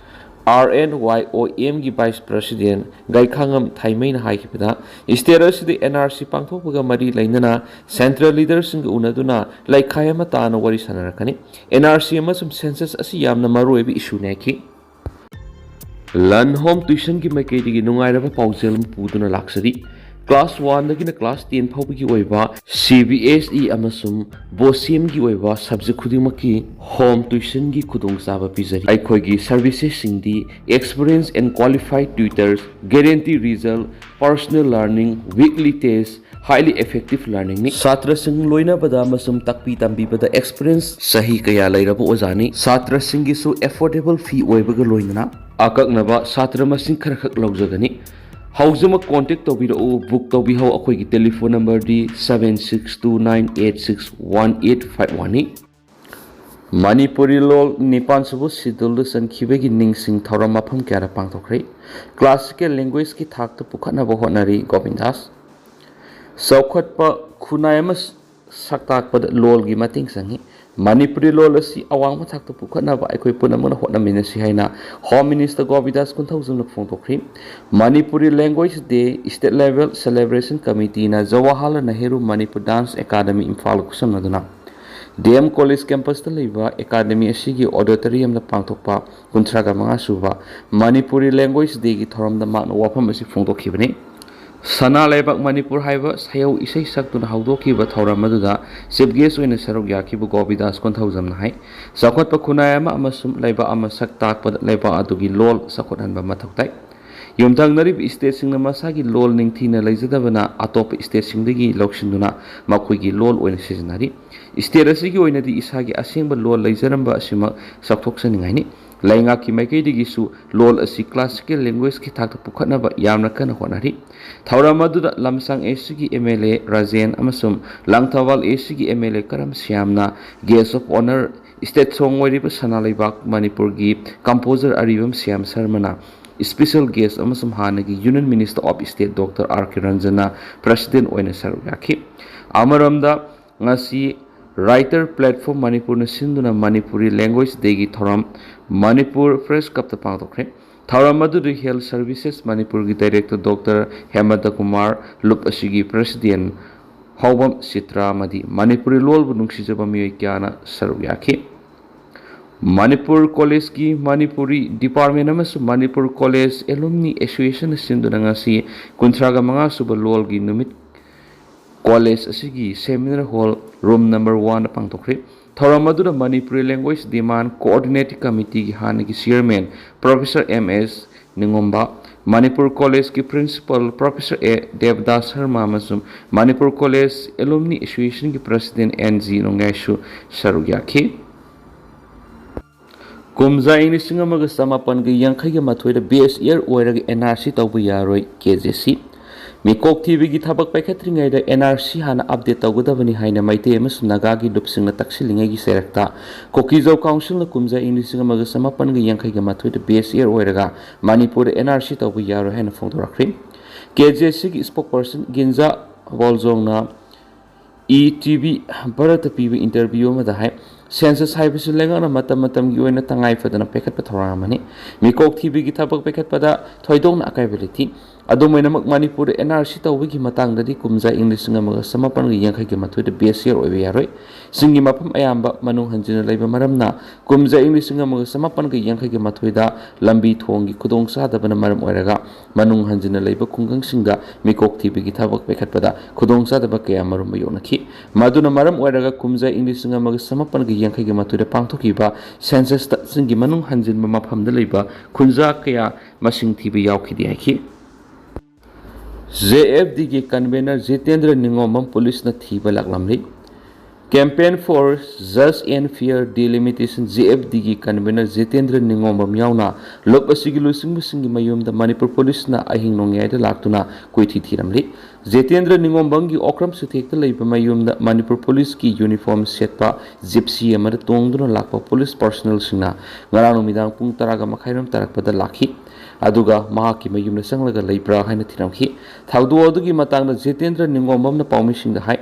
ꯑꯥꯔ ꯑꯦꯟ ꯋꯥꯏ ꯑꯣ ꯑꯦꯝꯒꯤ ꯚꯥꯏꯁ ꯄ꯭ꯔꯁꯤꯗꯦꯟ ꯒꯥꯏꯈꯥꯉꯝ ꯊꯥꯏꯃꯩꯅ ꯍꯥꯏꯈꯤꯕꯗ, ꯁ꯭ꯇꯦꯠ ꯑꯁꯤꯗ ꯑꯦꯟ ꯑꯥꯔ ꯁꯤ ꯄꯥꯡꯊꯣꯛꯄꯒ ꯃꯔꯤ ꯂꯩꯅꯅ ꯁꯦꯟꯇ꯭ꯔꯦꯜ ꯂꯤꯗꯔꯁꯤꯡꯒ ꯎꯅꯗꯨꯅ ꯂꯩꯈꯥꯏ ꯑꯃ ꯇꯥꯅ ꯋꯥꯔꯤ ꯁꯥꯟꯅꯔꯛꯀꯅꯤ꯫ ꯑꯦꯟ ꯑꯥꯔ ꯁꯤ ꯑꯃꯁꯨꯡ ꯁꯦꯟꯁꯁ ꯑꯁꯤ ꯌꯥꯝꯅ ꯃꯔꯨꯑꯣꯏꯕ ꯏꯁꯨꯅꯤ ꯍꯥꯏꯈꯤ꯫ ꯂꯟ ꯍꯣꯝ ꯇ꯭ꯌꯨꯁꯟꯒꯤ ꯃꯥꯏꯀꯩꯗꯒꯤ ꯅꯨꯡꯉꯥꯏꯔꯕ ꯄꯥꯎꯖꯦꯜ ꯑꯃ ꯄꯨꯗꯨꯅ ꯂꯥꯛꯆꯔꯤ꯫ ꯀ꯭ꯂꯥꯁ ꯋꯥꯟꯗꯒꯤꯅ ꯀ꯭ꯂꯥꯁ ꯇꯦꯟ ꯐꯥꯎꯕꯒꯤ ꯑꯣꯏꯕ ꯁꯤ ꯕꯤ ꯑꯦꯁ ꯏ ꯑꯃꯁꯨꯡ ꯕꯣꯁꯦꯝꯒꯤ ꯑꯣꯏꯕ ꯁꯕꯖꯦꯛ ꯈꯨꯗꯤꯡꯃꯛꯀꯤ ꯍꯣꯝ ꯇ꯭ꯌꯨꯁꯟꯒꯤ ꯈꯨꯗꯣꯡꯆꯥꯕ ꯄꯤꯖꯔꯤ꯫ ꯑꯩꯈꯣꯏꯒꯤ ꯁꯔꯚꯤꯁꯦꯁꯁꯤꯡꯗꯤ experienced and qualified tutors, guarantee result, personal learning, weekly test, highly effective learning ꯅꯤ꯫ ꯁꯥꯇ꯭ꯔꯁꯤꯡ ꯂꯣꯏꯅꯕꯗ ꯑꯃꯁꯨꯡ ꯇꯥꯛꯄꯤ ꯇꯝꯕꯤꯕꯗ ꯑꯦꯛꯁꯄꯤꯔꯤꯌꯦꯟꯁ ꯆꯍꯤ ꯀꯌꯥ ꯂꯩꯔꯕ ꯑꯣꯖꯥꯅꯤ꯫ ꯁꯥꯇ꯭ꯔꯁꯤꯡꯒꯤꯁꯨ ꯑꯦꯐꯣꯔꯗꯦꯕꯜ ꯐꯤ ꯑꯣꯏꯕꯒ ꯂꯣꯏꯅꯅ ꯑꯀꯛꯅꯕ ꯁꯥꯇ꯭ꯔ ꯃꯁꯤꯡ ꯈꯔꯈꯛ ꯂꯧꯖꯒꯅꯤ꯫ ꯍꯧꯖꯤꯛꯃꯛ ꯀꯣꯟꯇꯦꯛ ꯇꯧꯕꯤꯔꯛꯎ, ꯕꯨꯛ ꯇꯧꯕꯤꯍꯧ꯫ ꯑꯩꯈꯣꯏꯒꯤ telephone ꯅꯝꯕꯔꯗꯤ seven six two nine eight six one eight five one ꯅꯤ꯫ ꯃꯅꯤꯄꯨꯔꯤ ꯂꯣꯜ ꯅꯤꯄꯥꯟ ꯁꯨꯕ ꯁꯤꯗꯨꯜꯗ ꯆꯟꯈꯤꯕꯒꯤ ꯅꯤꯡꯁꯤꯡ ꯊꯧꯔꯝ ꯃꯐꯝ ꯀꯌꯥꯗ ꯄꯥꯡꯊꯣꯛꯈ꯭ꯔꯦ꯫ ꯀ꯭ꯂꯥꯁꯤꯀꯦꯜ ꯂꯦꯡꯒ꯭ꯋꯦꯖꯀꯤ ꯊꯥꯛꯇ ꯄꯨꯈꯠꯅꯕ ꯍꯣꯠꯅꯔꯤ ꯒꯣꯕꯤꯟꯗꯥꯁ꯫ ꯆꯥꯎꯈꯠꯄ ꯈꯨꯟꯅꯥꯏ ꯑꯃ ꯁꯛꯇꯥꯛꯄꯗ ꯂꯣꯜꯒꯤ ꯃꯇꯦꯡ ꯆꯪꯏ꯫ ꯃꯅꯤꯄꯨꯔꯤ ꯂꯣꯜ ꯑꯁꯤ ꯑꯋꯥꯡꯕ ꯊꯥꯛꯇ ꯄꯨꯈꯠꯅꯕ ꯑꯩꯈꯣꯏ ꯄꯨꯝꯅꯃꯛꯅ ꯍꯣꯠꯅꯃꯤꯟꯅꯁꯤ ꯍꯥꯏꯅ ꯍꯣꯝ ꯃꯤꯅꯤꯁꯇꯔ ꯒꯣꯕꯤꯟꯗꯥꯁ ꯀꯣꯟꯊꯧꯖꯝꯅ ꯐꯣꯡꯗꯣꯛꯈ꯭ꯔꯤ꯫ Manipuri language day state level celebration ꯀꯃꯤꯇꯤꯅ ꯖꯋꯥꯍꯔꯂꯥꯜ ꯅꯦꯍꯔꯨ ꯃꯅꯤꯄꯨꯔ ꯗꯥꯟꯁ ꯑꯦꯀꯥꯗꯃꯤ ꯏꯝꯐꯥꯜꯒ ꯈꯨꯠꯁꯝꯅꯗꯨꯅ ꯗꯤ ꯑꯦꯝ ꯀꯣꯂꯦꯖ ꯀꯦꯝꯄꯁꯇ ꯂꯩꯕ ꯑꯦꯀꯥꯗꯃꯤ ꯑꯁꯤꯒꯤ ꯑꯣꯗꯤꯇꯣꯔꯤꯌꯝꯗ ꯄꯥꯡꯊꯣꯛꯄ ꯀꯨꯟꯊ꯭ꯔꯥꯒ ꯃꯉꯥ ꯁꯨꯕ ꯃꯅꯤꯄꯨꯔꯤ ꯂꯦꯡꯒ꯭ꯋꯦꯖ ꯗꯦꯒꯤ ꯊꯧꯔꯝꯗ ꯃꯍꯥꯛꯅ ꯋꯥꯐꯝ ꯑꯁꯤ ꯐꯣꯡꯗꯣꯛꯈꯤꯕꯅꯤ꯫ ꯁꯅꯥ ꯂꯩꯕꯥꯛ ꯃꯅꯤꯄꯨꯔ ꯍꯥꯏꯕ ꯁꯩꯍꯧ ꯏꯁꯩ ꯁꯛꯇꯨꯅ ꯍꯧꯗꯣꯛꯈꯤꯕ ꯊꯧꯔꯝ ꯑꯗꯨꯗ ꯆꯤꯐ ꯒꯦꯁ ꯑꯣꯏꯅ ꯁꯔꯨꯛ ꯌꯥꯈꯤꯕ ꯒꯣꯕꯤꯟꯗꯥꯁ ꯀꯣꯟꯊꯧꯖꯝꯅ ꯍꯥꯏ, ꯆꯥꯎꯈꯠꯄ ꯈꯨꯟꯅꯥꯏ ꯑꯃ ꯑꯃꯁꯨꯡ ꯂꯩꯕꯥꯛ ꯑꯃ ꯁꯛ ꯇꯥꯛꯄꯗ ꯂꯩꯕꯥꯛ ꯑꯗꯨꯒꯤ ꯂꯣꯜ ꯆꯥꯎꯈꯠꯍꯟꯕ ꯃꯊꯧ ꯇꯥꯏ꯫ ꯌꯨꯝꯊꯪꯅꯔꯤꯕ ꯁ꯭ꯇꯦꯠꯁꯤꯡꯅ ꯃꯁꯥꯒꯤ ꯂꯣꯜ ꯅꯤꯡꯊꯤꯅ ꯂꯩꯖꯗꯕꯅ ꯑꯇꯣꯞꯄ ꯁ꯭ꯇꯦꯠꯁꯤꯡꯗꯒꯤ ꯂꯧꯁꯤꯟꯗꯨꯅ ꯃꯈꯣꯏꯒꯤ ꯂꯣꯜ ꯑꯣꯏꯅ ꯁꯤꯖꯤꯟꯅꯔꯤ꯫ ꯁ꯭ꯇꯦꯠ ꯑꯁꯤꯒꯤ ꯑꯣꯏꯅꯗꯤ ꯏꯁꯥꯒꯤ ꯑꯁꯦꯡꯕ ꯂꯣꯜ ꯂꯩꯖꯔꯝꯕ ꯑꯁꯤꯃꯛ ꯆꯥꯎꯊꯣꯛꯆꯅꯤꯡꯉꯥꯏꯅꯤ꯫ ꯂꯩꯉꯥꯛꯀꯤ ꯃꯥꯏꯀꯩꯗꯒꯤꯁꯨ ꯂꯣꯜ ꯑꯁꯤ ꯀ꯭ꯂꯥꯁꯤꯀꯦꯜ ꯂꯦꯡꯒ꯭ꯋꯦꯖꯀꯤ ꯊꯥꯛꯇ ꯄꯨꯈꯠꯅꯕ ꯌꯥꯝꯅ ꯀꯟꯅ ꯍꯣꯠꯅꯔꯤ꯫ ꯊꯧꯔꯝ ꯑꯗꯨꯗ ꯂꯝꯁꯥꯡ ꯑꯦꯁꯤꯒꯤ ꯑꯦꯝ ꯑꯦꯜ ꯑꯦ ꯔꯥꯖꯦꯟ ꯑꯃꯁꯨꯡ ꯂꯥꯡꯊꯕꯥꯜ ꯑꯦꯁꯤꯒꯤ ꯑꯦꯝ ꯑꯦꯜ ꯑꯦ ꯀꯔꯝ ꯁ꯭ꯌꯥꯝꯅ guest of honour, state song ꯑꯣꯏꯔꯤꯕ ꯁꯅꯥ ꯂꯩꯕꯥꯛ ꯃꯅꯤꯄꯨꯔꯒꯤ ꯀꯝꯄꯣꯖꯔ ꯑꯔꯤꯕꯝ ꯁ꯭ꯌꯥꯝ ꯁꯔꯃꯅ ꯁ꯭ꯄꯤꯁꯦꯜ ꯒꯦꯁ ꯑꯃꯁꯨꯡ ꯍꯥꯟꯅꯒꯤ union minister of state doctor R K ꯔꯟꯖꯟꯅ ꯄ꯭ꯔꯦꯁꯤꯗꯦꯟꯠ ꯑꯣꯏꯅ ꯁꯔꯨꯛ ꯌꯥꯈꯤ꯫ ꯑꯃꯔꯣꯝꯗ, ꯉꯁꯤ ꯔꯥꯏꯇꯔ ꯄ꯭ꯂꯦꯠꯐꯣꯝ ꯃꯅꯤꯄꯨꯔꯅ ꯁꯤꯟꯗꯨꯅ ꯃꯅꯤꯄꯨꯔꯤ ꯂꯦꯡꯒ꯭ꯋꯦꯖ ꯗꯦꯒꯤ ꯊꯧꯔꯝ ꯃꯅꯤꯄꯨꯔ ꯄ꯭ꯔꯦꯁ ꯀ꯭ꯂꯕꯇ ꯄꯥꯡꯊꯣꯛꯈ꯭ꯔꯦ꯫ ꯊꯧꯔꯝ ꯑꯗꯨꯗ ꯍꯦꯜꯊ ꯁꯔꯚꯤꯁꯦꯁ ꯃꯅꯤꯄꯨꯔꯒꯤ ꯗꯥꯏꯔꯦꯛꯇꯔ ꯗꯣꯛꯇꯔ ꯍꯦꯃꯟꯇ ꯀꯨꯃꯥꯔ, ꯂꯨꯞ ꯑꯁꯤꯒꯤ ꯄ꯭ꯔꯦꯁꯤꯗꯦꯟꯠ ꯍꯥꯎꯕꯝ ꯆꯤꯇ꯭ꯔꯥ ꯑꯃꯗꯤ ꯃꯅꯤꯄꯨꯔꯤ ꯂꯣꯜꯕꯨ ꯅꯨꯡꯁꯤꯖꯕ ꯃꯤꯑꯣꯏ ꯀꯌꯥꯅ ꯁꯔꯨꯛ ꯌꯥꯈꯤ꯫ ꯃꯅꯤꯄꯨꯔ ꯀꯣꯂꯦꯖꯀꯤ ꯃꯅꯤꯄꯨꯔꯤ ꯗꯤꯄꯥꯔꯠꯃꯦꯟ ꯑꯃꯁꯨꯡ ꯃꯅꯤꯄꯨꯔ ꯀꯣꯂꯦꯖ ꯑꯦꯂꯨꯝꯅꯤ ꯑꯦꯁꯣꯁꯤꯌꯦꯁꯟꯅ ꯁꯤꯟꯗꯨꯅ ꯉꯁꯤ ꯀꯨꯟꯊ꯭ꯔꯥꯒ ꯃꯉꯥ ꯁꯨꯕ ꯂꯣꯜꯒꯤ ꯅꯨꯃꯤꯠ ꯀꯣꯂꯦꯖ ꯑꯁꯤꯒꯤ ꯁꯦꯃꯤꯅꯥꯔ ꯍꯣꯜ ꯔꯨꯝ ꯅꯝꯕꯔ ꯋꯥꯟꯗ ꯄꯥꯡꯊꯣꯛꯈ꯭ꯔꯦ꯫ ꯊꯧꯔꯝ ꯑꯗꯨꯗ ꯃꯅꯤꯄꯨꯔꯤ ꯂꯦꯡꯒ꯭ꯋꯦꯖ ꯗꯤꯃꯥꯟ ꯀꯣꯑꯣꯔꯗꯤꯅꯦꯇꯤꯡ ꯀꯃꯤꯇꯤꯒꯤ ꯍꯥꯟꯅꯒꯤ chairman professor M S Ningomba, Manipur ꯀꯣꯂꯦꯖꯀꯤ principal professor A Debdas Sharma ꯑꯃꯁꯨꯡ ꯃꯅꯤꯄꯨꯔ ꯀꯣꯂꯦꯖ ꯑꯦꯂꯨꯝꯅꯤ ꯑꯦꯁꯣꯁꯤꯌꯦꯁꯟꯒꯤ ꯄ꯭ꯔꯦꯁꯤꯗꯦꯟꯠ ꯑꯦꯟ ꯖꯤ ꯅꯣꯡꯌꯥꯏꯁꯨ ꯁꯔꯨꯛ ꯌꯥꯈꯤ꯫ ꯀꯨꯝꯖꯥ ꯏꯪ ꯂꯤꯁꯤꯡ ꯑꯃꯒ ꯆꯃꯥꯄꯟꯒ ꯌꯥꯡꯈꯩꯒ ꯃꯥꯊꯣꯏꯗ ꯕꯦꯁ ꯏꯌꯔ ꯑꯣꯏꯔꯒ ꯑꯦꯟ ꯑꯥꯔ ꯁꯤ ꯇꯧꯕ ꯌꯥꯔꯣꯏ, ꯀꯦ ꯖꯦ ꯁꯤ꯫ ꯃꯤꯀꯣꯛ ꯊꯤꯕꯒꯤ ꯊꯕꯛ ꯄꯥꯏꯈꯠꯇ꯭ꯔꯤꯉꯩꯗ ꯑꯦꯟ ꯑꯥꯔ ꯁꯤ ꯍꯥꯟꯅ ꯑꯞꯗꯦꯠ ꯇꯧꯒꯗꯕꯅꯤ ꯍꯥꯏꯅ ꯃꯩꯇꯩ ꯑꯃꯁꯨꯡ ꯅꯥꯒꯥꯒꯤ ꯂꯨꯞꯁꯤꯡꯅ ꯇꯛꯁꯤꯜꯂꯤꯉꯩꯒꯤ ꯆꯩꯔꯛꯇ ꯀꯨꯀꯤꯖꯧ ꯀꯥꯎꯟꯁꯤꯜꯅ ꯀꯨꯝꯖꯥ ꯏꯪ ꯂꯤꯁꯤꯡ ꯑꯃꯒ ꯆꯃꯥꯄꯟꯒ ꯌꯥꯡꯈꯩꯒ ꯃꯥꯊꯣꯏꯗ ꯕꯦꯁ ꯏꯌꯔ ꯑꯣꯏꯔꯒ ꯃꯅꯤꯄꯨꯔꯗ ꯑꯦꯟ ꯑꯥꯔ ꯁꯤ ꯇꯧꯕ ꯌꯥꯔꯣꯏ ꯍꯥꯏꯅ ꯐꯣꯡꯗꯣꯔꯛꯈ꯭ꯔꯦ꯫ ꯀꯦ ꯖꯦ ꯑꯦꯁ ꯁꯤꯒꯤ ꯁ꯭ꯄꯣꯛ ꯄꯔꯁꯟ ꯒꯤꯟꯖꯥ ꯋꯥꯜꯖꯣꯡꯅ ꯏ ꯇꯤ ꯚꯤ ꯚꯥꯔꯠꯇ ꯄꯤꯕ ꯏꯟꯇꯔꯚ꯭ꯌꯨ ꯑꯃꯗ ꯍꯥꯏ, ꯁꯦꯟꯁꯁ ꯍꯥꯏꯕꯁꯤ ꯂꯩꯉꯥꯛꯅ ꯃꯇꯝ ꯃꯇꯝꯒꯤ ꯑꯣꯏꯅ ꯇꯉꯥꯏ ꯐꯗꯅ ꯄꯥꯏꯈꯠꯄ ꯊꯧꯔꯥꯡ ꯑꯃꯅꯤ꯫ ꯃꯤꯀꯣꯛ ꯊꯤꯕꯒꯤ ꯊꯕꯛ ꯄꯥꯏꯈꯠꯄꯗ ꯊꯣꯏꯗꯣꯛꯅ ꯑꯀꯥꯏꯕ ꯂꯩꯇꯦ꯫ ꯑꯗꯨꯝ ꯑꯣꯏꯅꯃꯛ, ꯃꯅꯤꯄꯨꯔꯗ ꯑꯦꯟ ꯑꯥꯔ ꯁꯤ ꯇꯧꯕꯒꯤ ꯃꯇꯥꯡꯗꯗꯤ ꯀꯨꯝꯖꯥ ꯏꯪ ꯂꯤꯁꯤꯡ ꯑꯃꯒ ꯆꯃꯥꯄꯟꯒ ꯌꯥꯡꯈꯩꯒ ꯃꯥꯊꯣꯏꯗ ꯕꯦꯁ ꯏꯌꯔ ꯑꯣꯏꯕ ꯌꯥꯔꯣꯏ꯫ ꯆꯤꯡꯒꯤ ꯃꯐꯝ ꯑꯌꯥꯝꯕ ꯃꯅꯨꯡ ꯍꯟꯖꯤꯟꯅ ꯂꯩꯕ ꯃꯔꯝꯅ ꯀꯨꯝꯖꯥ ꯏꯪ ꯂꯤꯁꯤꯡ ꯑꯃꯒ ꯆꯃꯥꯄꯟꯒ ꯌꯥꯡꯈꯩꯒ ꯃꯥꯊꯣꯏꯗ ꯂꯝꯕꯤ ꯊꯣꯡꯒꯤ ꯈꯨꯗꯣꯡꯆꯥꯗꯕꯅ ꯃꯔꯝ ꯑꯣꯏꯔꯒ ꯃꯅꯨꯡ ꯍꯟꯖꯤꯟꯅ ꯂꯩꯕ ꯈꯨꯡꯒꯪꯁꯤꯡꯗ ꯃꯤꯀꯣꯛ ꯊꯤꯕꯒꯤ ꯊꯕꯛ ꯄꯥꯏꯈꯠꯄꯗ ꯈꯨꯗꯣꯡꯆꯥꯗꯕ ꯀꯌꯥ ꯃꯔꯨꯝ ꯃꯥꯌꯣꯛꯅꯈꯤ꯫ ꯃꯗꯨꯅ ꯃꯔꯝ ꯑꯣꯏꯔꯒ ꯀꯨꯝꯖꯥ ꯏꯪ ꯂꯤꯁꯤꯡ ꯑꯃꯒ ꯆꯃꯥꯄꯟꯒ ꯌꯥꯡꯈꯩꯒ ꯃꯥꯊꯣꯏꯗ ꯄꯥꯡꯊꯣꯛꯈꯤꯕ ꯁꯦꯟꯁꯁꯇ ꯆꯤꯡꯒꯤ ꯃꯅꯨꯡ ꯍꯟꯖꯤꯟꯕ ꯃꯐꯝꯗ ꯂꯩꯕ ꯈꯨꯟꯖꯥ ꯀꯌꯥ ꯃꯁꯤꯡ ꯊꯤꯕ ꯌꯥꯎꯈꯤꯗꯦ ꯍꯥꯏꯈꯤ꯫ ꯖꯦ ꯑꯦꯐ ꯗꯤꯒꯤ ꯀꯟꯚꯦꯅꯔ ꯖꯤꯇꯦꯟꯗ꯭ꯔ ꯅꯤꯉꯣꯝꯕꯝ ꯄꯨꯂꯤꯁꯅ ꯊꯤꯕ ꯂꯥꯛꯂꯝꯂꯤ꯫ Campaign for Just and Fair Delimitation, J F ꯗꯤꯒꯤ ꯀꯟꯚꯦꯅꯔ ꯖꯤꯇꯦꯟꯗ꯭ꯔ ꯅꯤꯉꯣꯝꯕꯝ ꯌꯥꯎꯅ ꯂꯨꯞ ꯑꯁꯤꯒꯤ ꯂꯨꯆꯤꯡꯕꯁꯤꯡꯒꯤ ꯃꯌꯨꯝꯗ ꯃꯅꯤꯄꯨꯔ ꯄꯨꯂꯤꯁꯅ ꯑꯍꯤꯡ ꯅꯣꯡꯌꯥꯏꯗ ꯂꯥꯛꯇꯨꯅ ꯀꯣꯏꯊꯤ ꯊꯤꯔꯝꯂꯤ꯫ ꯖꯤꯇꯦꯟꯗ꯭ꯔ ꯅꯤꯉꯣꯝꯕꯝꯒꯤ ꯑꯣꯀ꯭ꯔꯝ ꯁꯨꯊꯦꯛꯇ ꯂꯩꯕ ꯃꯌꯨꯝꯗ ꯃꯅꯤꯄꯨꯔ ꯄꯨꯂꯤꯁꯀꯤ ꯌꯨꯅꯤꯐꯣꯔꯝ ꯁꯦꯠꯄ ꯖꯤꯞꯁꯤ ꯑꯃꯗ ꯇꯣꯡꯗꯨꯅ ꯂꯥꯛꯄ ꯄꯨꯂꯤꯁ ꯄꯔꯁꯣꯅꯦꯜꯁꯤꯡꯅ ꯉꯔꯥꯡ ꯅꯨꯃꯤꯗꯥꯡ ꯄꯨꯡ ꯇꯔꯥꯒ ꯃꯈꯥꯏꯔꯣꯝ ꯇꯥꯔꯛꯄꯗ ꯂꯥꯛꯈꯤ꯫ ꯑꯗꯨꯒ ꯃꯍꯥꯛꯀꯤ ꯃꯌꯨꯝꯗ ꯆꯪꯂꯒ ꯂꯩꯕ꯭ꯔꯥ ꯍꯥꯏꯅ ꯊꯤꯔꯝꯈꯤ꯫ ꯊꯧꯗꯣꯛ ꯑꯗꯨꯒꯤ ꯃꯇꯥꯡꯗ ꯖꯤꯇꯦꯟꯗ꯭ꯔ ꯅꯤꯉꯣꯝꯕꯝꯅ ꯄꯥꯎꯃꯤꯁꯤꯡꯗ ꯍꯥꯏ,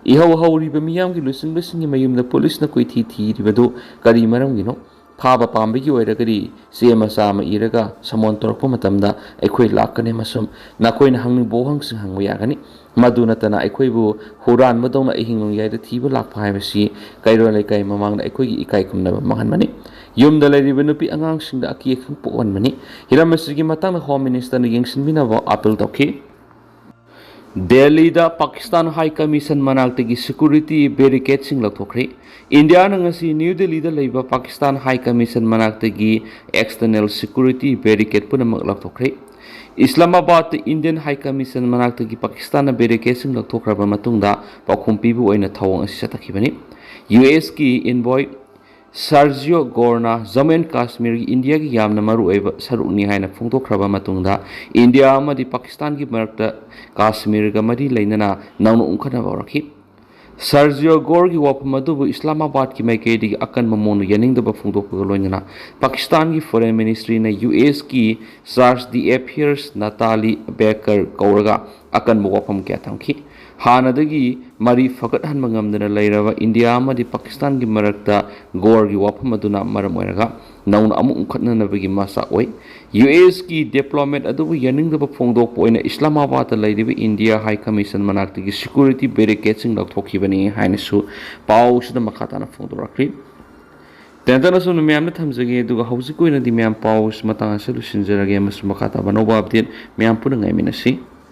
ꯏꯍꯧ ꯍꯧꯔꯤꯕ ꯃꯤꯌꯥꯝꯒꯤ ꯂꯨꯆꯤꯡꯕꯁꯤꯡꯒꯤ ꯃꯌꯨꯝꯗ ꯄꯨꯂꯤꯁꯅ ꯀꯣꯏꯊꯤ ꯊꯤꯔꯤꯕꯗꯨ ꯀꯔꯤ ꯃꯔꯝꯒꯤꯅꯣ? ꯐꯥꯕ ꯄꯥꯝꯕꯒꯤ ꯑꯣꯏꯔꯒꯗꯤ ꯆꯦ ꯃꯆꯥ ꯑꯃ ꯏꯔꯒ ꯁꯃꯣꯟ ꯇꯧꯔꯛꯄ ꯃꯇꯝꯗ ꯑꯩꯈꯣꯏ ꯂꯥꯛꯀꯅꯤ ꯑꯃꯁꯨꯡ ꯅꯈꯣꯏꯅ ꯍꯪꯅꯤꯡꯕ ꯋꯥꯍꯪꯁꯤꯡ ꯍꯪꯕ ꯌꯥꯒꯅꯤ꯫ ꯃꯗꯨ ꯅꯠꯇꯅ ꯑꯩꯈꯣꯏꯕꯨ ꯍꯨꯔꯥꯟꯕꯗꯧꯅ ꯑꯍꯤꯡ ꯅꯣꯡꯌꯥꯏꯗ ꯊꯤꯕ ꯂꯥꯛꯄ ꯍꯥꯏꯕꯁꯤ ꯀꯩꯔꯣꯜ ꯂꯩꯀꯥꯏ ꯃꯃꯥꯡꯗ ꯑꯩꯈꯣꯏꯒꯤ ꯏꯀꯥꯏ ꯈꯨꯝꯅꯕ ꯃꯥꯡꯍꯟꯕꯅꯤ꯫ ꯌꯨꯝꯗ ꯂꯩꯔꯤꯕ ꯅꯨꯄꯤ ꯑꯉꯥꯡꯁꯤꯡꯗ ꯑꯀꯤ ꯑꯈꯪ ꯄꯣꯛꯍꯟꯕꯅꯤ꯫ ꯍꯤꯔꯝ ꯑꯁꯤꯒꯤ ꯃꯇꯥꯡꯗ ꯍꯣꯝ ꯃꯤꯅꯤꯁꯇꯔꯅ ꯌꯦꯡꯁꯤꯟꯕꯤꯅꯕ ꯑꯥꯄꯤꯜ ꯇꯧꯈꯤ꯫ ꯗꯦꯜꯂꯤꯗ ꯄꯥꯀꯤꯁꯇꯥꯟ ꯍꯥꯏ ꯀꯃꯤꯁꯟ ꯃꯅꯥꯛꯇꯒꯤ ꯁꯦꯀ꯭ꯌꯨꯔꯤꯇꯤ ꯕꯦꯔꯤꯀꯦꯗꯁꯤꯡ ꯂꯧꯊꯣꯛꯈ꯭ꯔꯦ꯫ ꯏꯟꯗꯤꯌꯥꯅ ꯉꯁꯤ ꯅ꯭ꯌꯨ ꯗꯦꯜꯂꯤꯗ ꯂꯩꯕ ꯄꯥꯀꯤꯁꯇꯥꯟ ꯍꯥꯏ ꯀꯃꯤꯁꯟ ꯃꯅꯥꯛꯇꯒꯤ ꯑꯦꯛꯁꯇꯔꯅꯦꯜ ꯁꯦꯀ꯭ꯌꯨꯔꯤꯇꯤ ꯕꯦꯔꯤꯀꯦꯗ ꯄꯨꯝꯅꯃꯛ ꯂꯧꯊꯣꯛꯈ꯭ꯔꯦ꯫ ꯏꯁꯂꯥꯃꯥꯕꯥꯗꯇ ꯏꯟꯗꯤꯌꯟ ꯍꯥꯏ ꯀꯃꯤꯁꯟ ꯃꯅꯥꯛꯇꯒꯤ ꯄꯥꯀꯤꯁꯇꯥꯟꯅ ꯕꯦꯔꯤꯀꯦꯗꯁꯤꯡ ꯂꯧꯊꯣꯛꯈ꯭ꯔꯕ ꯃꯇꯨꯡꯗ ꯄꯥꯎꯈꯨꯝ ꯄꯤꯕ ꯑꯣꯏꯅ ꯊꯧꯑꯣꯡ ꯑꯁꯤ ꯆꯠꯊꯈꯤꯕꯅꯤ꯫ ꯌꯨ ꯑꯦꯁꯀꯤ ꯏꯟꯕꯣꯏ ꯁꯥꯔꯖꯤꯌꯣ ꯒꯣꯔꯅ ꯖꯝꯃꯨ ꯑꯦꯟ ꯀꯥꯁꯃꯤꯔꯒꯤ ꯏꯟꯗꯤꯌꯥꯒꯤ ꯌꯥꯝꯅ ꯃꯔꯨꯑꯣꯏꯕ ꯁꯔꯨꯛꯅꯤ ꯍꯥꯏꯅ ꯐꯣꯡꯗꯣꯛꯈ꯭ꯔꯕ ꯃꯇꯨꯡꯗ, ꯏꯟꯗꯤꯌꯥ ꯑꯃꯗꯤ ꯄꯥꯀꯤꯁꯇꯥꯟꯒꯤ ꯃꯔꯛꯇ ꯀꯥꯁꯃꯤꯔꯒ ꯃꯔꯤ ꯂꯩꯅꯅ ꯅꯧꯅ ꯎꯪꯈꯠꯅꯕ ꯍꯧꯔꯛꯈꯤ꯫ ꯁꯥꯔꯖꯤꯌꯣ ꯒꯣꯔꯒꯤ ꯋꯥꯐꯝ ꯑꯗꯨꯕꯨ ꯏꯁꯂꯥꯃꯥꯕꯥꯗꯀꯤ ꯃꯥꯏꯀꯩꯗꯒꯤ ꯑꯀꯟꯕ ꯃꯑꯣꯡꯗ ꯌꯥꯅꯤꯡꯗꯕ ꯐꯣꯡꯗꯣꯛꯄꯒ ꯂꯣꯏꯅꯅ ꯄꯥꯀꯤꯁꯇꯥꯟꯒꯤ ꯐꯣꯔꯦꯟ ꯃꯤꯅꯤꯁꯇ꯭ꯔꯤꯅ ꯌꯨ ꯑꯦꯁꯀꯤ ꯆꯥꯔꯖ ꯗꯤ ꯑꯦꯐꯤꯌꯔꯁ ꯅꯥꯇꯥꯂꯤ ꯕꯦꯀꯔ ꯀꯧꯔꯒ ꯑꯀꯟꯕ ꯋꯥꯐꯝ ꯀꯌꯥ ꯊꯝꯈꯤ꯫ ꯍꯥꯟꯅꯗꯒꯤ ꯃꯔꯤ ꯐꯒꯠꯍꯟꯕ ꯉꯝꯗꯅ ꯂꯩꯔꯕ ꯏꯟꯗꯤꯌꯥ ꯑꯃꯗꯤ ꯄꯥꯀꯤꯁꯇꯥꯟꯒꯤ ꯃꯔꯛꯇ ꯒꯣꯔꯒꯤ ꯋꯥꯐꯝ ꯑꯗꯨꯅ ꯃꯔꯝ ꯑꯣꯏꯔꯒ ꯅꯧꯅ ꯑꯃꯨꯛ ꯎꯪꯈꯠꯅꯅꯕꯒꯤ ꯃꯆꯥꯛ ꯑꯣꯏ꯫ ꯌꯨ ꯑꯦꯁꯀꯤ ꯗꯤꯄ꯭ꯂꯣꯃꯦꯠ ꯑꯗꯨꯕꯨ ꯌꯥꯅꯤꯡꯗꯕ ꯐꯣꯡꯗꯣꯛꯄ ꯑꯣꯏꯅ ꯏꯁꯂꯥꯃꯥꯕꯥꯗꯇ ꯂꯩꯔꯤꯕ ꯏꯟꯗꯤꯌꯥ ꯍꯥꯏ ꯀꯃꯤꯁꯟ ꯃꯅꯥꯛꯇꯒꯤ ꯁꯦꯀ꯭ꯌꯨꯔꯤꯇꯤ ꯕꯦꯔꯤꯀꯦꯠꯁꯤꯡ ꯂꯧꯊꯣꯛꯈꯤꯕꯅꯤ ꯍꯥꯏꯅꯁꯨ ꯄꯥꯎꯁꯤꯗ ꯃꯈꯥ ꯇꯥꯅ ꯐꯣꯡꯗꯣꯔꯛꯈꯤ꯫ ꯇꯦꯟꯇꯅ ꯑꯁꯨꯝꯅ ꯃꯌꯥꯝꯗ ꯊꯝꯖꯒꯦ, ꯑꯗꯨꯒ ꯍꯧꯖꯤꯛꯀꯤ ꯑꯣꯏꯅꯗꯤ ꯃꯌꯥꯝ ꯄꯥꯎꯁꯤ ꯃꯇꯥꯡ ꯑꯁꯤꯗ ꯂꯣꯏꯁꯤꯟꯖꯔꯒꯦ, ꯑꯃꯁꯨꯡ ꯃꯈꯥ ꯇꯥꯕ ꯑꯅꯧꯕ ꯑꯞꯗꯦꯠ ꯃꯌꯥꯝ ꯄꯨꯟꯅ ꯉꯥꯏꯃꯤꯟꯅꯁꯤ꯫